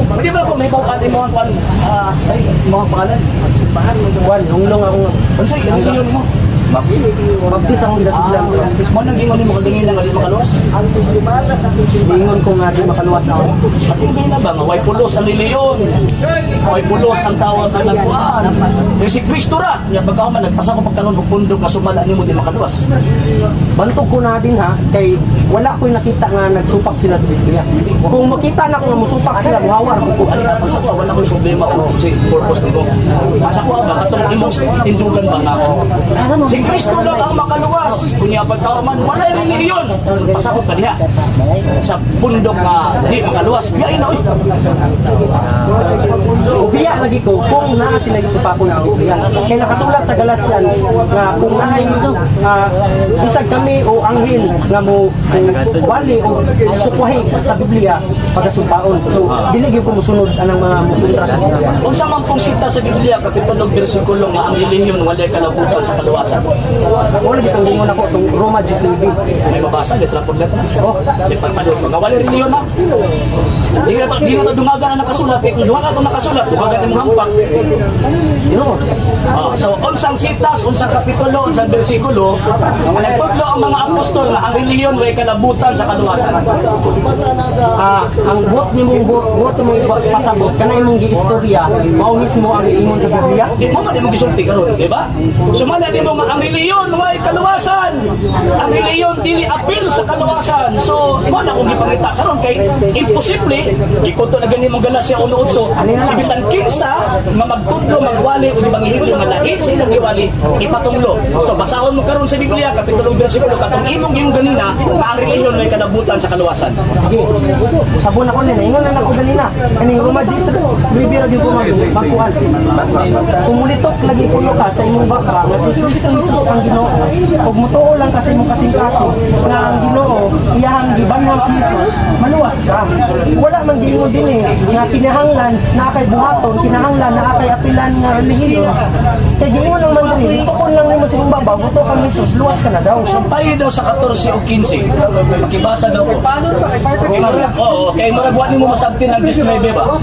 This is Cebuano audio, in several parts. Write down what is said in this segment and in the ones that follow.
Pwede ba kung may bawaan mo ang kwan, ay, mo ang pangalan? Kwan, hunglong akong Unsay relihiyon mo? Baptist akong ginasudlan. Ah, mo nang gingon nimo kaganina nga di makaluwas? Niingon ko nga di makaluwas ako. At hindi na ba nga way pulos ang relihiyon? Way pulos ang tawag sa nagkuan. Kay si Kristo ra, nya pagkahuman nagpasa ko pagkanon og pundok nga sumala nimo di makaluwas. Bantog ko na din ha, kay wala ko'y nakita nga nagsupak sila sa Biblia. Kung makita na ko nga musupak sila, muhawar ko ko. Ano na sa ko wala ko'y problema o si purpose nito. Asa ko ba katong imong tindugan ba nga ako? Si Kristo lang ang makaluwas. Kunya pagkahuman walay relihiyon. Pasakop ka diha sa pundok nga di makaluwas. Biyain na oy. Ubiya lagi ko kung naa sila supakon sa Biblia. Kay nakasulat sa Galatians nga kung naay bisag kami o anghel nga mo wali o sukwahi sa Biblia pagasumpaon. So dili gyud ko mosunod anang mga mukontra sa Biblia. Unsa man pong sita sa Biblia kapitulo bersikulo nga ang relihiyon walay kalabutan sa kaluwasan? Wala gitong gingon ako tong Roma 19. May mabasa letra por letra. Oh, si pagpalo nga walay relihiyon na. Di na to dungagan ang nakasulat kay kung dungagan ang nakasulat, dungagan imong hampak. Ginoo. Oh, so unsang sitas, unsang kapitulo, unsang bersikulo, nagtudlo ang mga apostol nga ang relihiyon way kalabutan sa kaluwasan. Ang buot nimong buot nimong pasabot kana imong giistorya mao mismo ang giingon sa Biblia. Di mo man imong gisulti karon, di ba? Sumala nimo nga ang relihiyon way kaluwasan. Ang relihiyon dili apil sa kaluwasan. So, mo na akong gipangita karon kay imposible ikuto na gani mong Galacia 1:8. Si bisan kinsa nga magtudlo, magwali o di manghihimo nga lahi sa ilang giwali ipatunglo. So basahon mo karon sa Biblia kapitulo bersikulo katong imong imong ganina nga ang relihiyon way kalabutan sa kaluwasan. Sige. Usabon ako nila. Ingon na ako ganina. Kaning Roma 10, 9 ra gyud ko magkuhan. Kung mulitok lagi kuno ka sa imong baka nga si Kristo Jesus ang Ginoo. Ug mutuo lang ka sa imong kasing-kasing nga ang Ginoo iyahang gibanhaw si Jesus, maluwas ka. Wala man giingon din eh nga kinahanglan naa kay buhaton, kinahanglan naa kay apilan nga relihiyon. Kay giingon lang man diri, tukon lang nimo sa imong babaw, mutuo kang Jesus, luwas ka na daw. Sumpay daw sa 14 o 15. Makibasa daw ko. Oo, kay murag wa nimo masabtin ang 19 ba?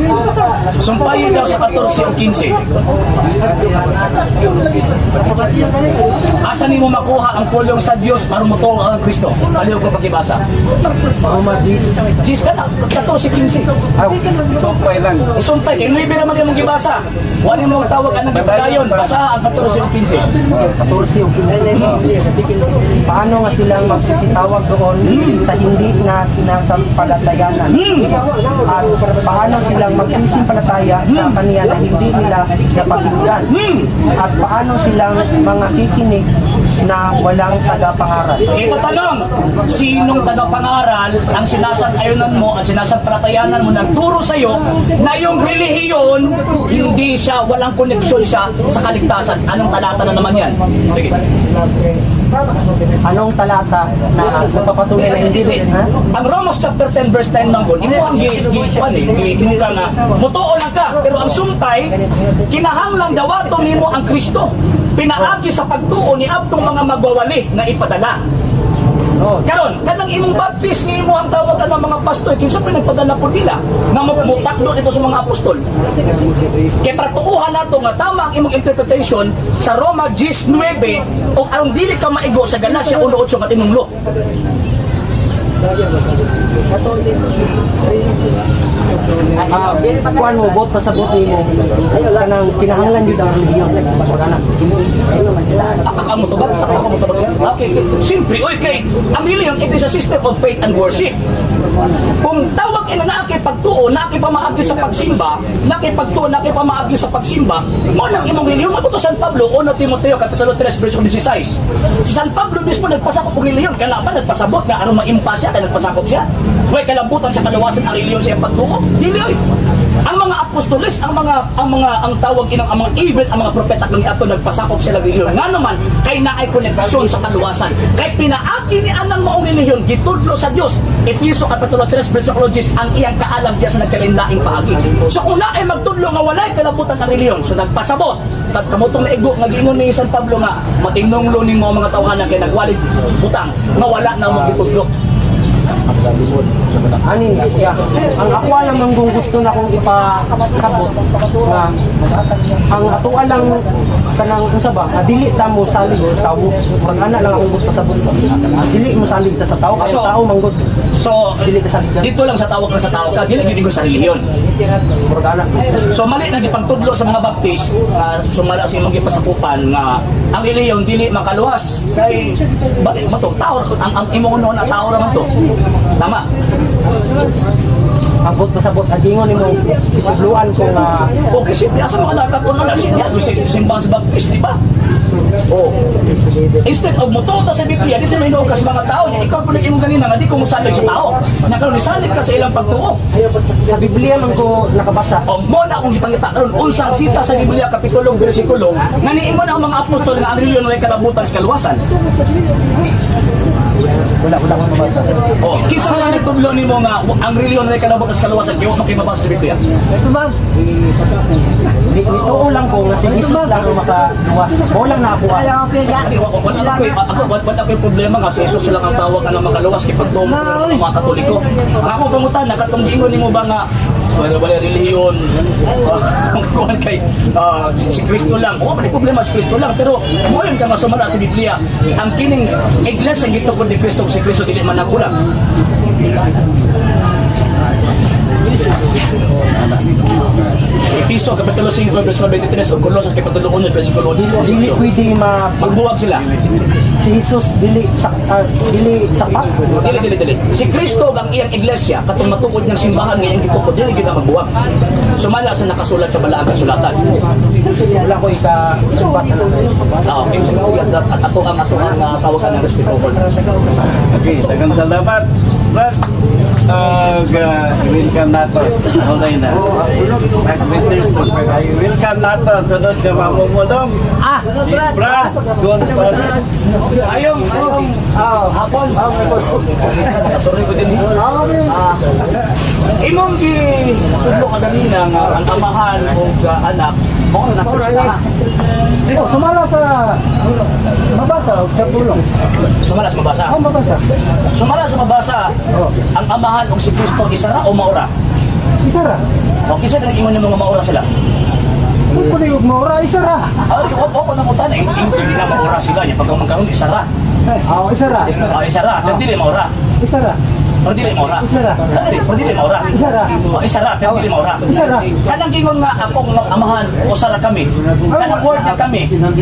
Sumpay daw sa 14 o 15. Asa nimo makuha ang pulong sa Dios aron motuo ang Kristo? Kaliw ko pakibasa. Roma 10. Jis ka na, 14 15. Sumpay lang. Isumpay kay 9 naman imong gibasa. Wa nimo tawag anang gipadayon, basa ang 14 o 15. 14 o 15. Paano nga silang magsisitawag doon sa hindi na sinasampalatayanan? At paano silang magsisimpalataya sa kaniya na hindi nila napakinggan? At paano silang mga kikinig na walang tagapangaral? Ito tanong, sinong tagapangaral ang sinasang-ayunan mo at sinasampalatayanan mo nagturo sa iyo na yung relihiyon hindi siya, walang koneksyon siya sa kaligtasan? Anong talata na naman yan? Sige. Anong talata na nagpapatunay na hindi? Ha? Ang Romans chapter 10 verse 9 manggol, imo ang gi gi kuan eh, gi ka nga mutuo lang ka, pero ang sumpay kinahanglan dawaton nimo ang Kristo. Pinaagi sa pagtuo ni abtong mga magwawali na ipadala. Oh. Karon, kanang imong baptist nga imo ang tawag ang mga pastor, kinsa pa nagpadala po nila nga mutakdo ito sa mga apostol. Kay para tuuhan nato nga tama ang imong interpretation sa Roma 19 o aron dili ka maigo sa Galacia 1:8 nga tinunglo. Kuan mo, bot pasabot nimo kanang kinahanglan yun ang relihiyon. Wala na. Aka mo tubag, aka mo tubag sir. Okay. Siyempre, oy kay ang relihiyon, it is a system of faith and worship. Kung tawag ina na kay pagtuo, na kay pamaagi sa pagsimba, na kay pagtuo, na kay pamaagi sa pagsimba, mo nang imong relihiyon mabuto San Pablo 1 Timoteo kapitulo 3 verse 16. Si San Pablo mismo nagpasakop og relihiyon, kana pa nagpasabot nga aron maimpa siya kay nagpasakop siya. Way kalambutan sa kaluwasan ang relihiyon sa iyang pagtuo. Dili oy. Ang mga apostoles, ang mga ang tawag inang ang mga even ang mga propeta kang ato nagpasakop sila relihiyon. Nga naman kay naay koneksyon sa kaluwasan. Kay pinaagi ni anang maong relihiyon gitudlo sa Dios. Efeso kapitulo 3 versikulo 10 ang iyang kaalam diya sa nagkalain-laing paagi. So kung naay magtudlo nga walay kalabutan ang relihiyon, so nagpasabot kat kamutong naigo nga giingon ni San Pablo nga matinunglo nimo ang mga tawhana kay nagwali butang nga wala na mo gitudlo. Ani ni siya. Ang ako lang ang kung gusto na kong ipasabot nga ang atoa lang kanang unsa ba nga dili ta mo salig sa tawo. Murag ana lang akong gusto pasabot. Dili mo salig ta sa tawo kay So, ang tao manggod. So, Dili ka saligan. dito lang sa tawag lang sa tao ka, dili gid ko sa relihiyon. Murag ana. So mali na gipagtudlo sa mga Baptist nga sumala sa imong gipasakupan nga ang relihiyon dili makaluwas kay bali mo to tao ang imong unon na tao ra man to. Tama. Ang buot pasabot agingon nimo itudluan ko nga Okay, siyempre, asa mga nakakon na siya, simbahan sa Baptist, di ba? Oh. Instead of mutuo ta sa Biblia, dito may ka sa mga tao niya. Ikaw po nag-imong ganina nga di ko musalig sa tao. Nga karon nisalig ka sa ilang pagtuo. Sa Biblia man ko nakabasa. O mo na akong gipangita karon unsang sita sa Biblia kapitulong bersikulo nga niingon ang mga apostol nga ang relihiyon walay kalabutan sa kaluwasan. Wala akong mabasa. Oh, kinsa man ang nagtudlo nimo nga ang relihiyon walay kalabutan sa kaluwasan kay wa man kay mabasa sa Biblia? Nituo lang ko nga si Jesus lang ang makaluwas. Mao lang nakakuha. Ani wa wala ko'y problema nga si Jesus lang ang tawag nga makaluwas kay pagtuo mo ng mga Katoliko. Ang akong pangutana katong giingon nimo ba nga wala relihiyon, kuan kay si Kristo lang. Wa man problema si Kristo lang, pero mo ka nga sumala sa Biblia ang kining iglesia gitukod ni Kristo, si Kristo dili man nagkulang. Episo kapitulo 5 verse 23 ug Colosas kapitulo 1 versikulo 8. Dili pwede ma Magbuwag sila. Si Jesus dili sapat. Dili, dili, dili. Si Kristo ug ang iyang iglesia, katong matukod niyang simbahan nga iyang gitukod, dili gyud na magbuwag. Sumala sa nakasulat sa balaang kasulatan. Wala ko ika ubat na. Ah, okay, sige, sige. At ato ang tawagan ng respeto. Okay, daghang salamat. Brad, welcome nato. Okay na. Nag-message po. Welcome nato. Sunod ka mamumulong. Ah, Brad Gonzales. Ayong, ayong, hapon. Sorry ko din. Ah, imong gi tudlo ka ganina nga ang amahan o anak mao na nato sila. Oh, sumala sa mabasa o sa tulong. Sumala sa mabasa. Oh, mabasa. Sumala sa mabasa, Oh. ang amahan og si Kristo isa ra o maura? Isa ra. O kinsa ka nag-ingon ng mga maura sila? Kung kuno yung maura, isa ra. Ay, o o nang utan eh, hindi na maura sila niya pagka magkaroon isa ra. Oh, isa ra. O isa ra, pero dili maura. Isa ra. Pero dili maura. Isa ra. Dili, pero dili maura. Isa ra. O isa ra, pero dili maura. Isa ra. Kanang gingon nga akong amahan usa ra kami. Kanang word nga kami.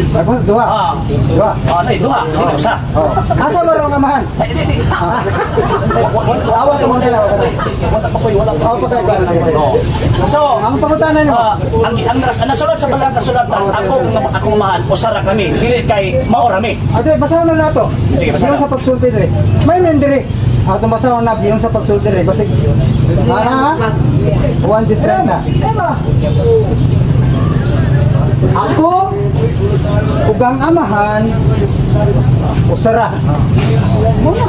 Tapos duha. Ah, Duha. ah, nay duha, dili usa. Oh. Asa mo rong amahan? Ay, di, di. Awa ka mo nila. Wala pa koy, wala pa. Oh, pagkain. Oh. So, Ang pangutana nimo. Ang nasulat sa balang kasulatan, akong mahal, usa ra kami, dili kay maura mi. Ate, basahon na nato. Sige, basahon. Yung sa pagsulti dire. May men dire. Ato basahon na yung sa pagsulti dire. Basig. Ana. One this na. Ako ug ang amahan usara. Muna.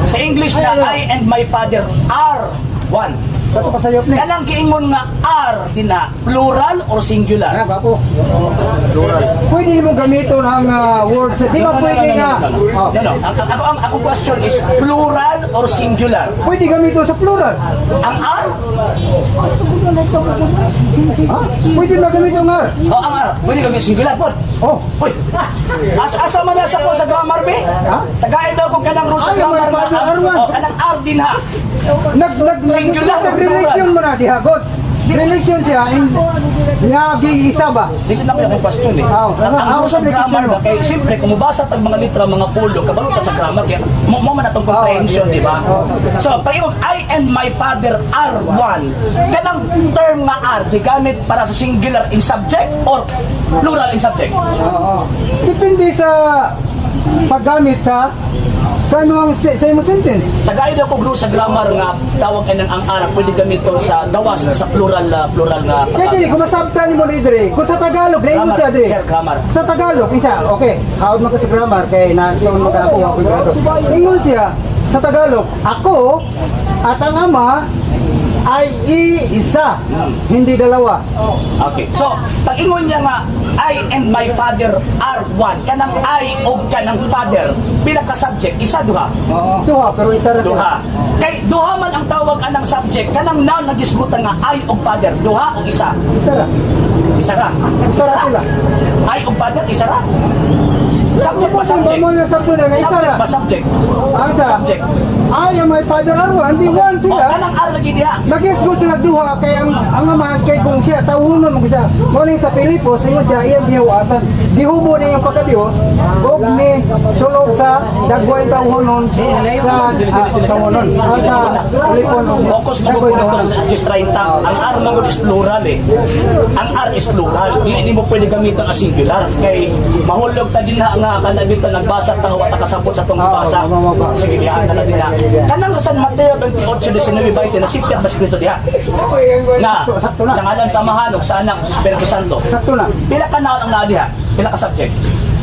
Sa English na "I and my Father are one." Kato pasayop ni. Kanang giingon nga "are" dina, plural or singular? Ano gwapo? Pwede mo gamiton ang word sa di ba pwede nga? Oh. No. Ang akong question is plural or singular? Pwede gamiton sa plural. Ang "are"? Ha? Pwede na gamiton ang "are." O ang "are", pwede gamitin singular po. Oh. Uy, asa man na sa ko sa grammar be? Ha? Tagain daw ko kanang rules sa Ay, grammar my nga. father are one. Oh, kanang "are" din ha. Nag nag Singular or nag relation mo na diha god. Relation siya in nga isa ba? Dili na ko yung question eh. Ah, Ang ah, rules sa of grammar question mo. ba kay siyempre kung mobasa tag mga litra mga pulo kabalo ka sa grammar kaya mo man atong comprehension, di ba? So pag imong "I and my Father are one," kanang term nga "are" gigamit para sa singular in subject or plural in subject? Oo. Depende sa paggamit sa imong sentence. Tagay daw ko rules sa grammar nga tawag ay ng ang "are" pwede gamiton sa gawas sa plural nga Kaya dili kung masabtan nimo ni dire, kung sa Tagalog lain mo Grammar, siya dire. sir, grammar. Sa Tagalog isa, okay. Hawd man ka sa grammar kay na yung mga ako ako grado. Ingon siya sa Tagalog, ako at ang ama Ay iisa, hindi dalawa. Okay. So, pag ingon niya nga, "I and my Father are one." Kanang I o kanang Father, pila ka subject? Isa, duha? Duha, pero isa ra sila. Duha. Kay duha man ang tawag anang subject, kanang noun nga gisgutan nga I og Father, duha o isa? Isa ra. Isa ra. Isa ra sila. I og Father, isa ra. Subject ba subject? Mo na sakto na nga isa Subject ra. ba subject? Ang sa Subject. I and my Father are one, di one O, sila. kanang R lagi diha. Nagisgot sila duha kay ang amahan kay kung siya tawhonon mo siya. Mo ning sa Pilipos ingon siya iyang gihuwasan. Gihubo ni iyang pagka-Dios ug ni sulod sa dagway tawhonon sa tawhonon sa Pilipon. Focus mo Dagway ko tawhonon. sa 10:30. Ang R mo is plural eh. Ang R is plural. Di mo pwede gamitan ang singular. Kay mahulog ta din ha nga kanabita nagbasa ta nga wa ta kasabot sa tong Oo, gibasa. mama ba. Sige, diha na lang diha. Kanang sa San Mateo 28:19 20 na sityat ba si Kristo diha? Na Sakto, sakto na. sa ngalan sa Amahan ug sa Anak ug sa Espiritu Santo. Sakto na. Pila ka noun ang naa diha? Pila ka subject?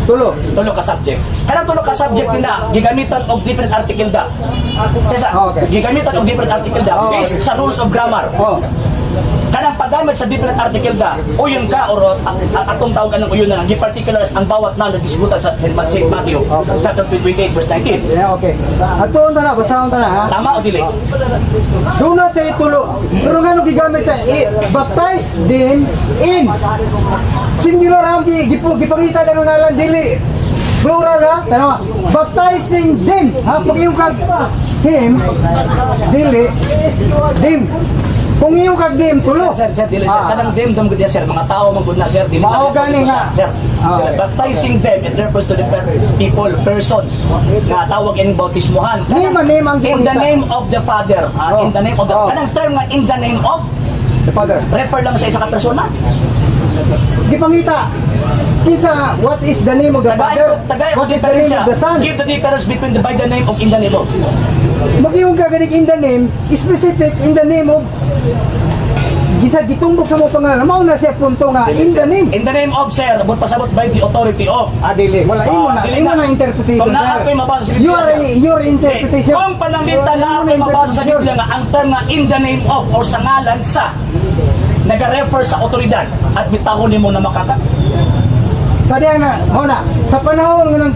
Tulo. Tulo ka subject. Kanang tulo ka subject nila, gigamitan og different article da. Kesa, gigamitan og different article da based sa rules of grammar. Oh. Kanang paggamit sa different article da, uyon ka or atong tawag anong uyon na lang, gi-particulars ang bawat noun na gisgutan sa St. Matthew chapter 28 verse 19. Yeah, okay. Atuon ta na, basahon ta na ha. Tama o dili? Doon na sa itulo. Pero nga nung gigamit sa baptize them in. Singular ang gipangita na nung nalan dili. Plural ha? Tanawa. Baptizing them. Ha? Pag iyong kag him, dili, them. Kung iyong kag them, tulo. Sir, sir, dili sir. Ah. Kanang them them gud sir, mga tao man gud na sir, dili Mao na- gani nga. Sir, Ah, okay. baptizing them, it refers to the people, persons nga tawag ining bautismohan. Name, ah, name ang In the gipangita. name of the Father, ah, Oh. in the name of the Oh. kanang term nga in the name of The Father. refer lang sa isa ka persona. Gipangita. Kinsa, what is the name of the Father? Tagay What is the name of the Son? Give the difference between the by the name of in the name of. Mag-iong gaganig in the name, specific in the name of gisa gitumbok sa mga pangalan. Mao na siya punto nga in the name. In the name of, sir, but pasabot by the authority of. Ah, dili. Wala imo Ah, na, dili imo na. na interpretation. Kung naa sir. ko'y mabasa sa Biblia, Your sir. your interpretation. Kung pananglitan na ako'y mabasa sa Biblia nga ang term nga in the name of or sa ngalan sa nag-refer sa otoridad at bitahon nimo na makaka. Sa diyan na, mao na. Sa panahon nga nang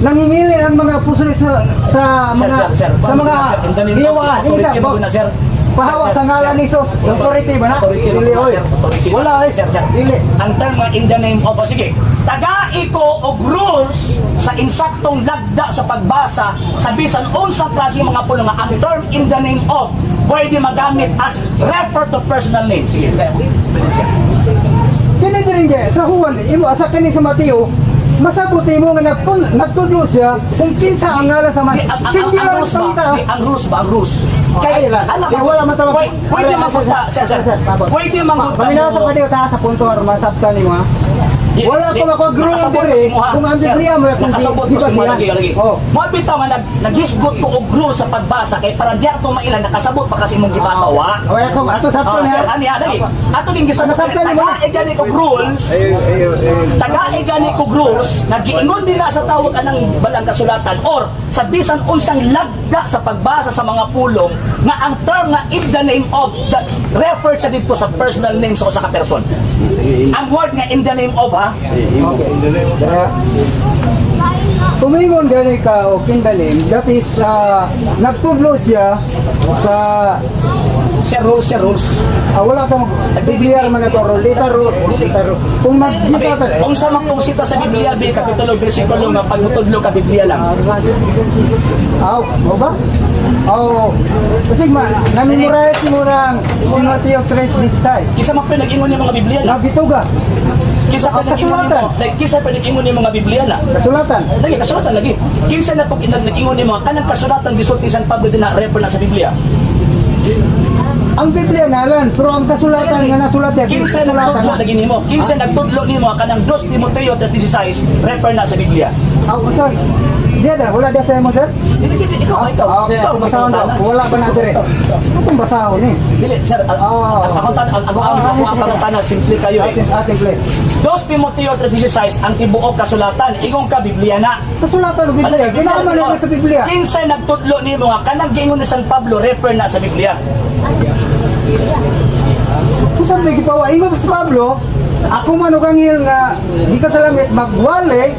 nanghingilin ang mga apostol sa Sir, mga sir, sir. sa mga Sir, in the name of is hiwaan, authority isa, mo na, sir. Pahawa Sir, sa sir, ngalan sir. ni Jesus, authority ba na? Authority Dili, mo na, oy. sir. Authority. Wala, oy. Sir, sir. Dili. Ang term nga in the name of, o sige, tagai ko og rules sa insaktong lagda sa pagbasa sa bisan unsang klase mga pulo nga ang term in the name of pwede magamit as refer to personal name. Sige, kaya ko. Pwede siya. Kini diri nga sa Juan, imo asa kini sa Mateo, masabot nimo nga nagtudlo siya kung kinsa ang ngalan sa Di, man. ang Singular rules ba? pangita. Di, ang rules ba? Ang rules. Kay alam Di, mo, wala man tawag. Pwede manggunta, sir, sir. Tapos. Pwede manggunta Paminaw sa mo. padiyo ta sa punto aron masabtan nimo ha. Di- Wala di, ko makuha-grow nakasabot diri ko si Muha, kung ang sir. Biblia mo kung Nakasabot di ko ba si Muha siya. lagi lagi. Oh. Mo bitaw nga naghisgot ko og rules sa pagbasa kay para di ato maila nakasabot pa kasi imong gibasa wa. Wala ko ato sabton Ah, ha. sir, ani lagi. Ato din gisabot. Nasabtan nimo na. Taga gani og rules. Ayo, ayo, ayo. Taga gani og rules nga giingon din na sa tawag anang balang kasulatan or sa bisan unsang lagda sa pagbasa sa mga pulong nga ang term nga in the name of that refer sa dito sa personal name sa usa ka person. Ang word nga in the name of ha. Okay. Kaya, Tumingon gani ka o kindalim, that is, nagtudlo siya sa, Sir rules, sir rules. Wala tong Biblia man na to, rolita ro, rolita ro. Kung mag-isa ta, Kung sa magpungsita sa Biblia, bi kapitulo bersikulo nga pagmutudlo ka Biblia lang. Aw, mo ba? Aw, kasi ma, na-memorize mo ng Timoteo 3:16. Kisa man pa nag-ingon yung mga Biblia na. Nagituga, Kisa pa nag-ingon Kasulatan. nimo, like kisa pa nag-ingon yung mga Biblia na. Kasulatan. Lagi kasulatan lagi. Kinsa na pag nag-ingon yung mga kanang kasulatan gisulti San Pablo din na refer na sa Biblia. Ang Biblia nalan, pero ang kasulatan nga nasulat niya, Kinsa kasulatan nagtudlo na. lagi nimo? Kinsa nagtudlo nimo kanang 2 Timoteo 3:16 refer na sa Biblia. Aw, sir. Diya da, wala diya sa imo, sir? Dili dili ikaw ikaw. Ah, okay, Ikaw, ako basahon ikaw, daw. Wala pa na dire. Ano itong basahon eh? Dili sir, ang ang ang ang ang ang pangutana simple kayo eh. Ah, simple. 2 Timoteo 3:16 ang tibuok kasulatan ingon ka Biblia na. Kasulatan ng Biblia. Ginaman na sa Biblia. Kinsay nagtudlo nimo nga kanang giingon ni San Pablo refer na sa Biblia. Kung saan may gipawa, ingon si Pablo, ako man og anghel nga gikan sa langit magwali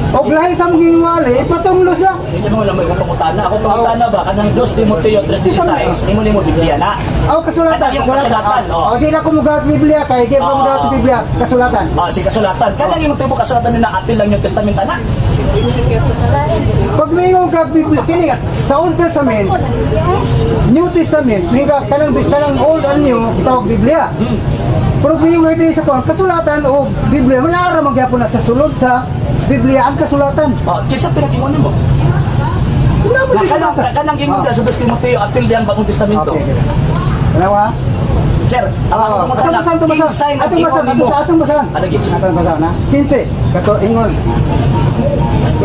og lahi sa mong giwali, ipatunglo siya. Hindi mo lang may pangutana. Ako pangutana ba kanang 2 Timoteo 3:16 imo nimo Biblia na. Oh, kasulatan. Kanang yung kasulatan, oh. Oh, di na ko mugahat Biblia kay di pa mugahat sa Biblia, kasulatan. Ah, si kasulatan. Kanang imong tibuok kasulatan nila apil lang yung testament ana. Pag may ka Biblia, kini sa Old Testament, New Testament, may ka kanang kanang Old and New tawag Biblia. Pero may way sa kon kasulatan o Biblia, wala ra man gyapon na sa sulod sa Biblia ang kasulatan. Oh, kisa pinag-ingon nimo. Wala mo Na di kanang basa. kanang ingon sa 2 Timoteo apil diyang Bagong Testamento. Okay. Dalawa. Sir, ang ako Ah, pangutana, atong basahan, atong basahan. kinsay Atong nag-ingon basahan, nimo? atong sa asong basahan. Ano, gid? Atong basahan na. 15. Kato ingon.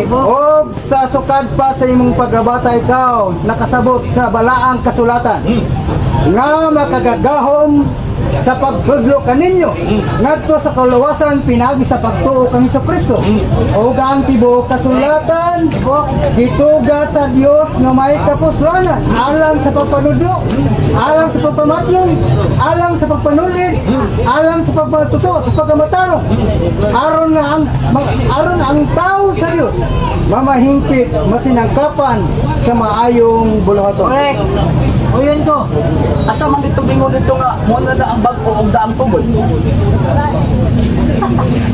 Og sa sukad pa sa imong pagkabata ikaw nakasabot sa balaang kasulatan nga makagagahom sa pagtudlo kaninyo ngadto sa kaluwasan pinaagi sa pagtuo kang Kristo. Ug ang tibuok kasulatan gituga sa Dios nga may kapuslanan alang sa pagpanudlo, alang sa pagpamadlong, alang sa pagpanulid, alang sa pagpatuto sa pagkamatarong, aron nga ang aron ang tao sa Dios mamahingpit masinangkapan sa maayong buluhaton. Correct. O yun ko. Asa man dito bingon dito nga mo na ang bag-o og daang tubod.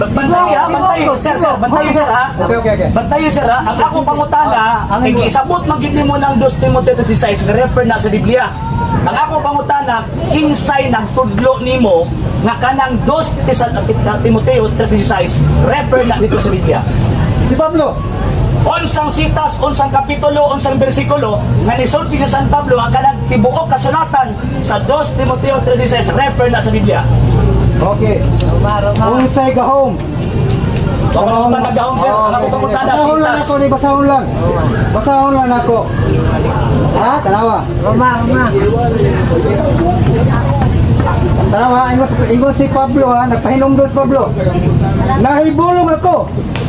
Bantay ha, bantay. Sir, sir, bantay sir ha. Okay. Bantay sir ha. Ang ako pangutana, Ang kay ingon. isabot man gid nimo ng 2 Timoteo 3:16 nga refer na sa Biblia. Ang ako pangutana, kinsay nagtudlo nimo nga kanang 2 Timoteo 3:16 refer na dito sa Biblia. Si Pablo. Unsang sitas, unsang kapitulo, unsang bersikulo nga nisulti sa San Pablo ang kanang tibuok kasulatan sa 2 Timoteo 3:16 refer na sa Biblia. Okay. Roma, Roma. Unsay gahom? Wa man ko nagahom, sir. Ang ako pangutana Basahon lang sitas. ako ni basahon lang. Basahon lang ako. Ha, tanawa. Roma, Roma. Tanawa, ingon ingon si Pablo ha, nagpahinumdos Pablo. Nahibulong ako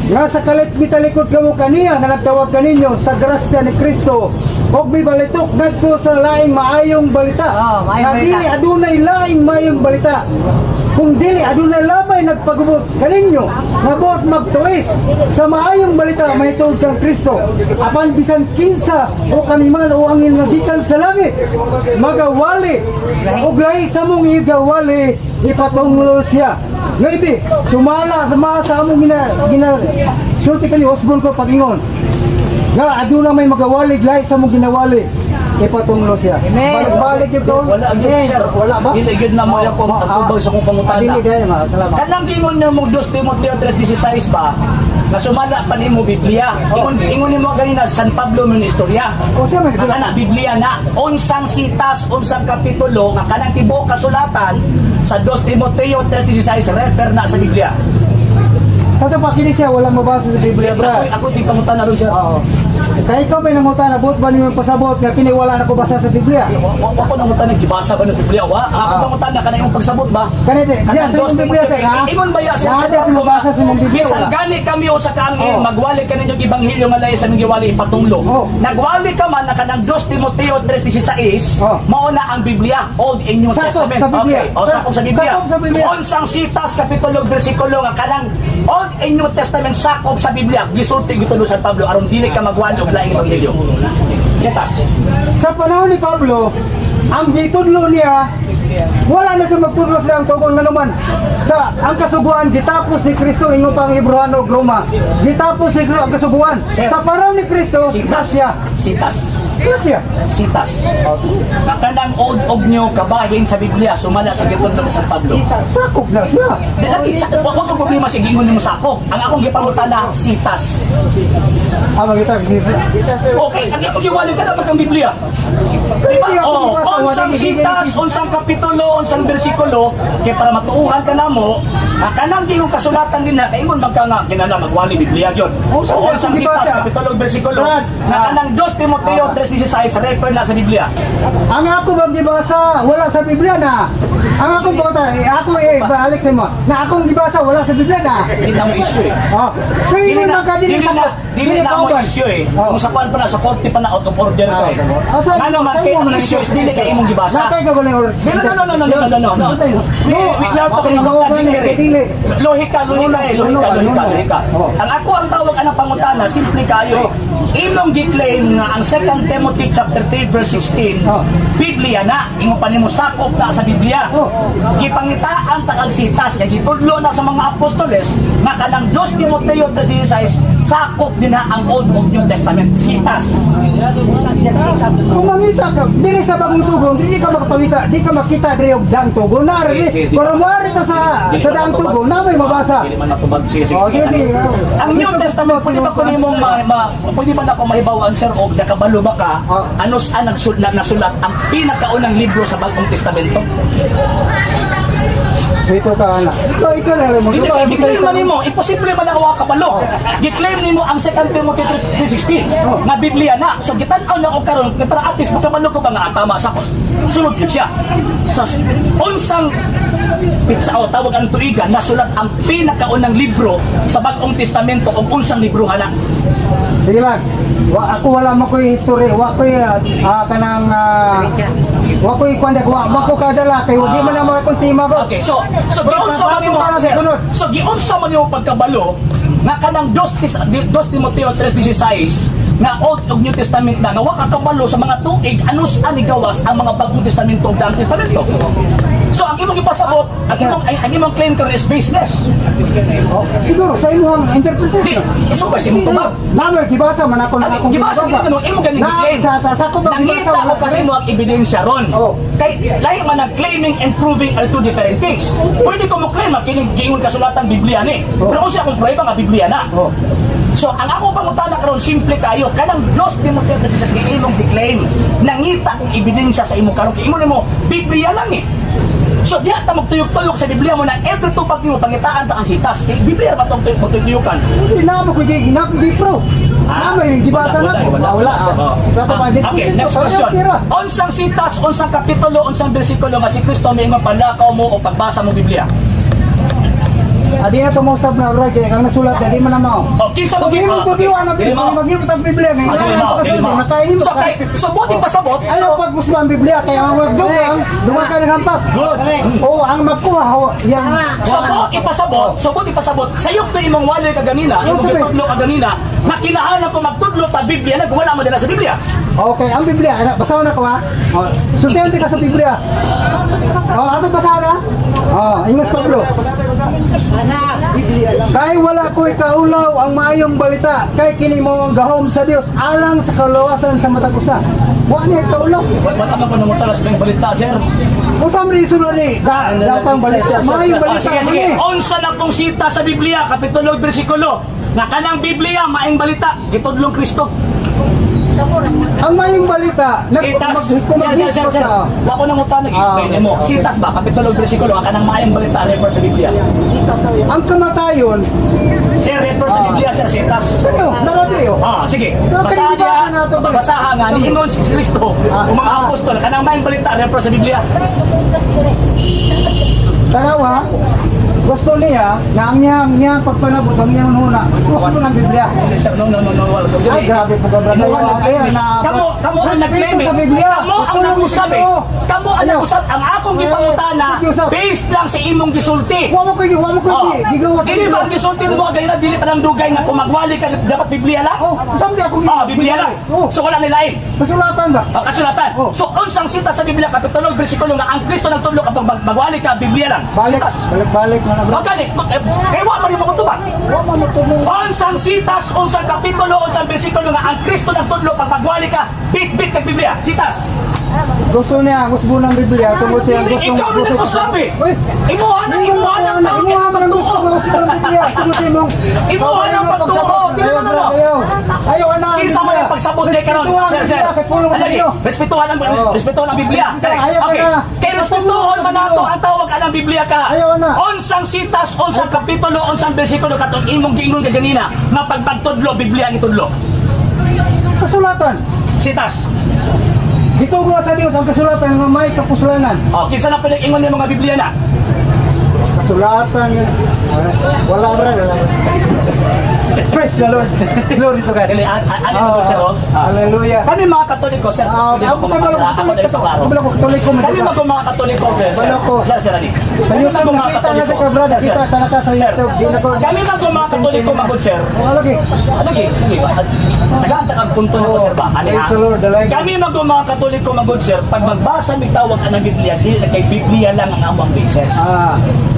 nga sa kalit mitalikod kamo kaniya nga nagtawag kaninyo sa grasya ni Kristo og mibalitok ngadto sa laing maayong balita. Oh, maayong Nga balita. dili adunay laing maayong balita. Kung dili adunay lamay nagpagubot kaninyo nga buot magtuwis sa maayong balita mahitungod kang Kristo. Apan bisan kinsa o kami man o angin nga gikan sa langit magawali og lahi sa mong igawali ipatunglo siya. Nga ibi, sumala sa mga sa among gina, gina sulti kani Osborne ko pagingon. Nga aduna may magawalig lahi sa mong ginawali ipatunglo siya. Amen. Balik yun ko. Wala gyud, sir. Wala ba? Dili gyud na mo akong atubang sa akong pangutana. Dili dahil, ma. Salamat. Kanang gingon nimo 2 Timoteo 3:16 ba? Nga sumala pa nimo Biblia. Ingon ingon nimo ganina San Pablo man istorya. O siya may Ang kasulatan. kana Biblia na unsang sitas, unsang kapitulo nga kanang tibuok kasulatan sa 2 Timoteo 3:16 refer na sa Biblia. Sa ito pa kini siya walang mabasa sa Biblia, Ako bro. ako di pangutana ron, sir. Oo. Kaya ikaw may nangutana, buot ba niyo pasabot nga kini wala na ko basa sa Biblia? Wa ko nangutana gibasa ba ng Biblia wa? Ang ako pangutana kanang imong pagsabot ba? Kani di, diya Kanang sa imong 2 Biblia Timoteo, sir, ha? ingon ba ya sir Lahat sa sa Pablo mabasa sa imong Biblia. Bisan Wala. gani kami o sa kaangin, magwali ka ninyong ebanghelyo nga lahi sa inyong giwali ipatunglo. Nagwali ka man na kanang 2 Timoteo 3:16, mao na ang Biblia, Old and New Sakop Testament. sa Biblia. Okay, o sakop sa Biblia. Sakop sa Biblia. Unsang sitas kapitulo bersikulo nga kanang Old and New Testament sakop sa Biblia, gisulti gitulo sa Pablo aron dili ka magwali og laing ebanghelyo. Sitas. Sa panahon ni Pablo, ang gitudlo niya, wala na siya magtudlo sa ang tungkol nga naman. Sa ang kasuguan, gitapos si Kristo ingon pang Hebrano ug Roma. Gitapos si Kristo ang kasuguan. Sir. Sa panahon ni Kristo, Sitas. siya. Sitas. Siya. Sitas. Nga kanang Old og New kabahin sa Biblia sumala sa gitudlo ni San Pablo. Sakop na siya. Di lagi, sa, wa ko problema sa gingon nimo sako. Ang akong gipangutana sitas. Ah, magita Okay, ang imong giwali ka dapat ang Biblia. Di ba? Hindi ako Oh, gibasa, wala unsang gibigay sitas, unsang kapitulo, unsang bersikulo kay para matuuhan ka namo nga kanang gingong kasulatan din na kay ingon man ka nga kinahanglan magwali Biblia gyud. Oh, O unsang gibasa. sitas, kapitulo, bersikulo Brad, nga kanang 2 Timoteo 3:16 refer na sa Biblia. Ang ako bang gibasa, wala sa Biblia na. Ang akong bata, eh, ako eh, balik sa mo. Na akong gibasa, wala sa Biblia na. Hindi na mo issue eh. Oh, kaya Dili yun na, man ka dili dili na, sakop. dili na mo kauban. issue eh. Oh. Kung sa kuan pa na, sa korte pa na, out of order ka eh. Ah, oh, Ano man, sa kay ang issue is dili kay imong gibasa. Nakay ka galing or No. We are talking about logic here eh. Lohika, lohika eh, lohika, lohika, lohika. Ang ako ang tawag anang pangutana, simple kayo eh. Imong gi-claim nga ang 2 Timothy chapter 3 verse 16, Biblia na, imo pa nimo sakop na sa Biblia. Gipangitaan ta kag sitas kay gitudlo na sa mga apostoles nga kanang 2 Timoteo 3:16 sakop din na ang Old ug New Testament sitas. Kung mangita ka, dili sa bagong tugon, di ka makapangita, di ka makita diri og daang tugon. Na Sige, sige, pero moari ta sa Dili sa man daang matubag. tugon, na may mabasa. Dili man matubag. Sige, sige, Oh, sige. sige, sige. Ang New Testament, pwede ba kunin mong pwede ba na ako mahibawan, sir, o nakabalo ba ka, ano saan nasulat ang pinakaunang libro sa Bagong Testamento? So ito ka ana. Ikaw na mo. Hindi, gi-claim man nimo, imposible man ang kabalo. Gi-claim nimo ang 2 Timothy 3:16 nga Biblia na. So gitan-aw na ko karon kay para at least makabalo ko ba nga ah, tama sa ko. Sunod gyud siya. Sa unsang pitsa o tawag ang tuigan nasulat ang pinakaunang libro sa Bagong Testamento ug unsang libro na. Sige lang. Wa ako wala mo ko'y history, wa ko'y kanang wa ko'y kuan wa ko kadala kay di man na mo akong tema ko. Okay, so giunsa man nimo Para sa sir. sunod. So giunsa man nimo pagkabalo nga kanang 2 Timoteo 3:16 nga Old ug New Testament na nga wa ka kabalo sa mga tuig anus ani gawas ang mga Bagong Testamento ug Daang Testamento. So ang imong ipasabot, ang imong claim karon is baseless. Oh, siguro sa imong Di, interpretation. so ba si mong tubag? Namo gibasa man ako na Ay, akong gibasa gid mo imo ganing Na gi-claim. sa ko ba Nangita ko kasi mo ang ebidensya ron. Oh. Kay lahi man ang claiming and proving are two different things. Pwede ko mo claim ang kining giingon kasulatan Biblia ni. Oh. Pero kung siya akong prueba nga Biblia na. Oh. So ang ako pangutana karon simple kayo kanang Dios Timoteo Jesus kay imong gi-claim. Nangita kong ebidensya sa imo karon kay imo nimo Biblia lang eh. So diha ta magtuyok-tuyok sa Biblia mo na every tupag nimo pangitaan ta ang sitas. Kay Biblia ba tong tuyok magtuyukan? Hindi na mo ko gi na ko proof. Namo yung gibasa na ko. Wala, Wala. wala. Ah. Sa ko pa Okay, next question. Unsang sitas, unsang kapitulo, unsang bersikulo nga si Kristo miingon palakaw mo o pagbasa mo Biblia? Adi na tumusab na right kay kang nasulat di man na mao. O kinsa mo Pag imong tugiwan ang Dili Biblia, mo. maghimot ang Biblia ngayon. Ah, dili mo, dili mo. Nakahimo So ka. kay so buti pasabot. Ayaw So pag gusto ang Biblia kay ang magdugang, dugang ka ng hampak. Good. O ang magkuha ho, yang So buti pasabot, so buti pasabot. Sayop to imong walay kaganina, imong sabi? gitudlo kaganina, na kinahanglan pa magtudlo pa Biblia na wala mo dala sa Biblia. Okay, ang Biblia, ana, basahon na ko ha. Oh, sultihan ka sa Biblia. Oh, ato basahon ha. Oh, ingos Pablo. Kay wala ko'y kaulaw ang maayong balita, kay kini mo ang gahom sa Dios alang sa kaluwasan sa matag usa. Wa niya kaulaw. Wala ka pa namutalas ng balita, sir. Usa man rin sunod ni ga datang balita, Sir, sir, sir, maayong sir. Ah, balita. sige, sige. man eh. Unsa na pong sita sa Biblia, kapitulo ug bersikulo, nga kanang Biblia maayong balita, gitudlong Kristo. Ang maayong balita, Sitas. Sir, sir, sir, sir. ka. Wa ko nang utang nag-explain Ah, mo. okay. Sitas ba kapitulo ug bersikulo nga kanang maayong balita refer sa Biblia. Ang kamatayon, Sir, refer sa Biblia sir sitas. ano, nakadiri oh. Ah, sige. Okay, Basahan gibasa niya, na ito, pre. basahan nga niingon si Kristo Ah, ug mga ah. apostol kanang maayong balita refer sa Biblia. Tanawa, gusto niya na ang niyang niyang pagpanabot ang niyang huna. Gusto ng Biblia. Sir, no, no, no, no, wala. Ay, grabe po ka, brother. Inuha ng Kaya na Kamo, kamo ang Respeto nag-claim eh. sa Biblia. Kamo ang Tulong nag-usab eh. Ginoo. Kamo ang Ano? nag-usab. Ang akong gipangutana, Sige, usab. based lang sa imong gisulti. Wa mo ko Oh. gigawa sa Dili ba ang gisulti mo ganina dili pa nang dugay nga kung magwali ka dapat Biblia lang? Oh, saan di ako Ah, Biblia lang. Oh, So wala nilain. kasulatan ba? Ang kasulatan. Oh. So unsang sita sa Biblia kapitulo bersikulo nga ang Kristo nagtudlo kapag magwali ka Biblia lang. Balik, Sitas. balik, balik na bro. Magani, kay wa man yung tubag. Wa man mo tulong. Unsang sitas, unsang kapitulo, unsang bersikulo nga ang Kristo nagtudlo pag magwali ka, bit-bit kag Biblia. Sitas. Gusto niya, gusto ng Biblia tungkol siya gusto. Ikaw na nag-usab eh. Uy, Imuha na, imuha na ang tawag. Imuha man ang gusto gusto ng Biblia tungkol sa imong. Imuha na ang pagtuo. Dili, no, no, no. Ayaw. Ayaw ana. Kinsa man ang pagsabot kay karon? Respetuhan Sir, ang sir. Biblia kay pulong sa Alagi, inyo. respetuhan ang Oo. respetuhan ang Biblia. Correct. Ayaw ka Okay. na. Kay respetuhon man nato ang tawag anang Biblia ka. Ayaw na. Unsang sitas, unsang kapitulo, unsang bersikulo katong imong giingon kaganina nga pagpagtudlo Biblia ang itudlo. Kasulatan. Sitas. Gitugo sa Dios ang kasulatan nga may kapuslanan. Oh, kinsa na pwede ingon ni mga Biblia na? Kasulatan. Wala bro, wala. Praise the Lord. Glory to God. Dili, ano mo, sir, oh? Hallelujah. Kami mga Katoliko, sir, Ah, pwede ako ako na ito klaro. Ako ko Katoliko man. Kami mga Katoliko, sir, sir. Wala ko. Sir, sir, ali. Sa Kami YouTube, mga nakita Katoliko. natin ka, brad. Sir, sir. Nakita talaga sa Sir, YouTube. Di na ko- kami mga Katoliko, magod, sir. Oh, lagi. Lagi, lagi ba? Tagaan ang punto na ko, sir, ba? Ali, ha? Praise the Lord, the like. Kami mga Katoliko, magod, sir, pag magbasa mig tawag ang Biblia, dili na kay Biblia lang ang among basis.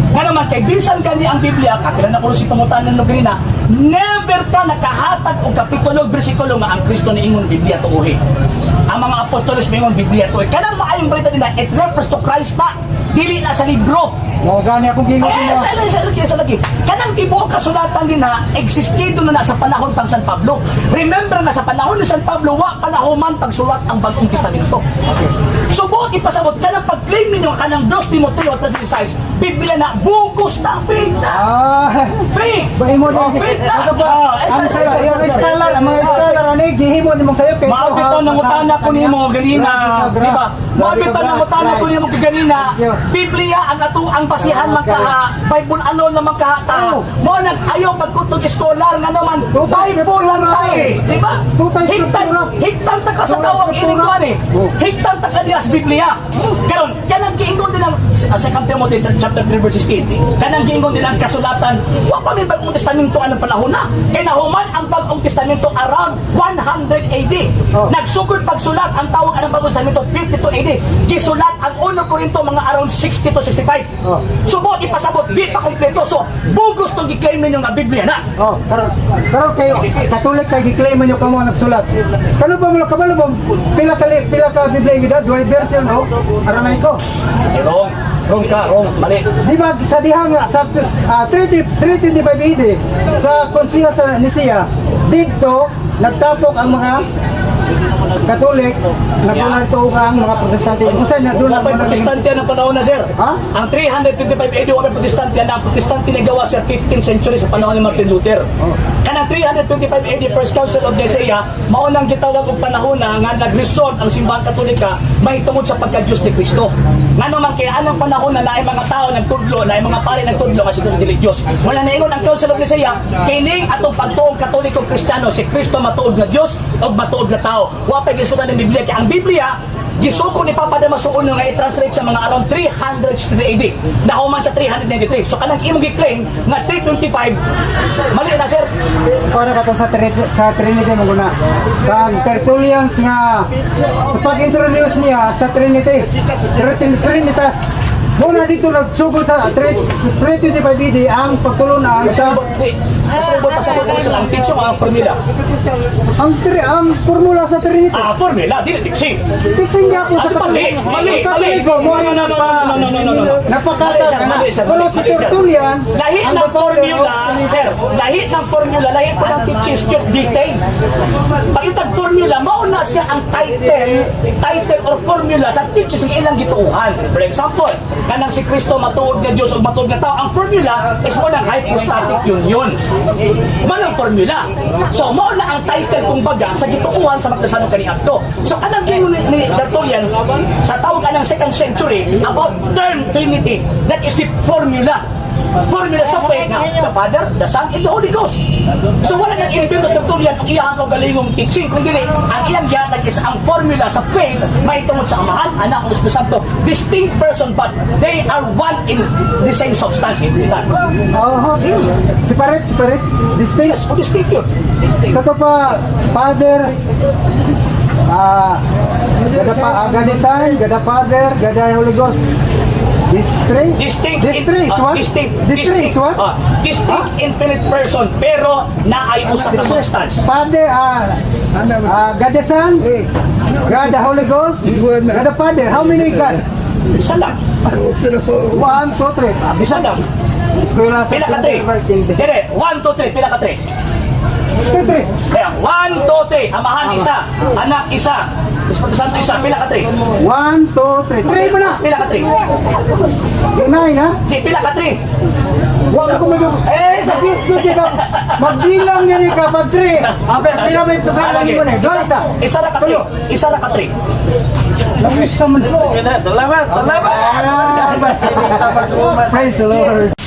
Nga naman, kay bisan gani ang Biblia, kapila na ko si pangutanan no ganina, never ka nakahatag og kapitulo og bersikulo nga ang Kristo niingon Biblia tuohi. Ang mga apostolos miingon Biblia tuohi. Kanang maayong balita nila, it refers to Christ na, dili na sa libro. Mao gani akong gingon Eh, nimo. sa lagi, sa lagi, sa lagi. Kanang tibuok kasulatan din na, existido na na sa panahon pang San Pablo. Remember nga sa panahon ni San Pablo, wa panahuman pagsulat ang Bagong Testamento. So buot ipasabot, kanang pag-claim ninyo kanang 2 Timoteo 3:16, Biblia na, bugos na, fake na. Fake! Ba imo Oh, din. fake na! Ano ba? Eh, Ang sir, ang sir. scholar, ang mga scholar ani gihimo nimong sayop kay Maabito ng utana ko nimo ganina, di ba? Maabito ng utana ko nimo ganina. Biblia ang ato ang basihan man kaha, Bible alone naman kaha ta. Oh. Mo nag ayaw pagkutog scholar nga naman, Bible lang ta eh, di ba? Tutay Higtan, struktura. higtan ta ka sa Tutay tawag struktura. ini eh. Oh. Higtan ta ka diya sa Biblia. Karon, kanang giingon nilang sa 2 Timothy chapter 3 verse 16. Kanang giingon nilang kasulatan, wa pa may Bagong Testamento anang panahon na. Kay nahuman ang Bagong Testamento around 100 AD. Oh. Nagsugod pagsulat ang tawag anang Bagong Testamento 52 AD. Gisulat ang 1 Corinto mga around 60 to 65. Oh. So buot ipasabot di pa kompleto. So bugos tong gi-claim ninyo nga Biblia na. Oh, karon karon kayo Katolik kay gi-claim man nyo kamo ang nagsulat. Kano ba mo kabalo mo pila ka Biblia yung edad, duay version no? Aramaico. Eh, wrong. Wrong ka, wrong. Mali. Di ba sa diha nga sa 30 325 AD sa Konseho sa Nicea didto nagtapok ang mga Katolik nagkulang tuong ang mga Protestante. Unsa na doon Wala pa'y Protestante ang panahon na, sir. Ha? Ang 325 AD, wala pa'y Protestante. Ang Protestante nagawa, sir, 15th century sa panahon ni Martin Luther. Oh. Kanang 325 AD, First Council of Nicaea, maunang gitawag og panahon na nga nag-resort ang simbahan Katolika mahitungod sa pagka-Diyos ni Kristo. Ngano man kay anang panahon na naay mga tao nagtudlo, naay mga pare nagtudlo nga si Kristo dili Diyos. Wala naingon ang Council of Nicaea kining atong pagtuong Katoliko Kristiyano si Kristo matuod nga Diyos ug matuod nga tao. Wa pay gisutan ng Biblia kay ang Biblia gisuko ni Papa Damaso Uno nga i-translate sa mga around 363 AD. Nahuman sa 393. So kanang imong gi-claim nga 325 mali na, sir. Para ka to sa Trinity mo guna. Kag Tertullians nga sa pag-introduce niya sa Trinity, Trinitas. Muna dito nagsugod sa 325 AD ang pagtulunan sa Pasabot, pasabot, pasabot ko sa ang teaching ang formula. ang formula sa Trinity. Ah, formula, dili teaching. Teaching niya po sa Ah, mali, mali, mali. Katoliko mo No, no, no, no, no, no, no, no, no. Napakata Mali, sir, ka na. mali, sir, Pero mali, si mali, sir. Tertullian, Lahi ang ng father formula, of- sir, lahi ng formula, lahi po ng teachings yung detail. Pag itag formula, mauna siya ang title or formula sa teachings ng ilang gituohan. For example, kanang si Kristo matuod nga Dios ug matuod nga tao, ang formula is mo ng hypostatic union. Mao ang formula. So mao na ang title kung baga sa gituohan sa magdasanong kaniadto. So kanang giingon ni Tertullian sa tawag anang second century about term Trinity, that is the formula. Formula sa faith nga, the Father, the Son, and the Holy Ghost. So wala nang invento sa Tertullian kung iyang kaugalingong teaching, kung dili, ang iyang gihatag is ang formula sa faith mahitungod sa Amahan, Anak, ug Espiritu Santo. Distinct person but they are one in the same substance. Hindi ka. Oo. Separate, separate. Distinct. Yes, o distinct yun. Sa to pa, Father, God the, God the Son, God the Father, God the Holy Ghost. This three? Distinct. This three is what? Distinct. This three is what? Distinct infinite person pero naay usa ka substance. Father, God the Son, God the Holy Ghost, God the Father. How many God? Isa lang. One, two, three. Isa lang. Eskwela sa Pila ka three. Dire, 1, 2, 3. Pila ka three. Sa three. Kaya, 1, 2, 3. Amahan isa. Anak isa. Espiritu Santo isa. Pila ka three. One, two, three. Three mo na. Pila ka three. Nine, ha? Di, pila ka three. Huwag ko mag... Eh, Sa disco kita, magbilang niya ni kapag three. Ah, pero pila may tukalan mo na. Doon isa. Isa ra ka three. Isa ra ka three. Lamisa man. Salamat, salamat. Ah, praise the Lord.